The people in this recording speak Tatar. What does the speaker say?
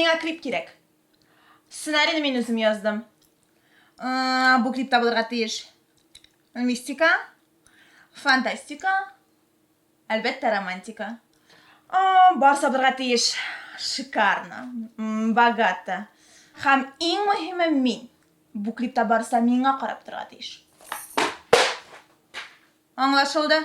Миңа клип кирәк. Сценарийны мин үзем яздым. Бу клипта булырга тиеш. Мистика, фантастика, әлбәттә, романтика. Барсы булырга тиеш. Шикарно, богато. Һәм иң мөһиме мин. Бу клипта барысы миңа карап торырга тиеш. Аңлашылды?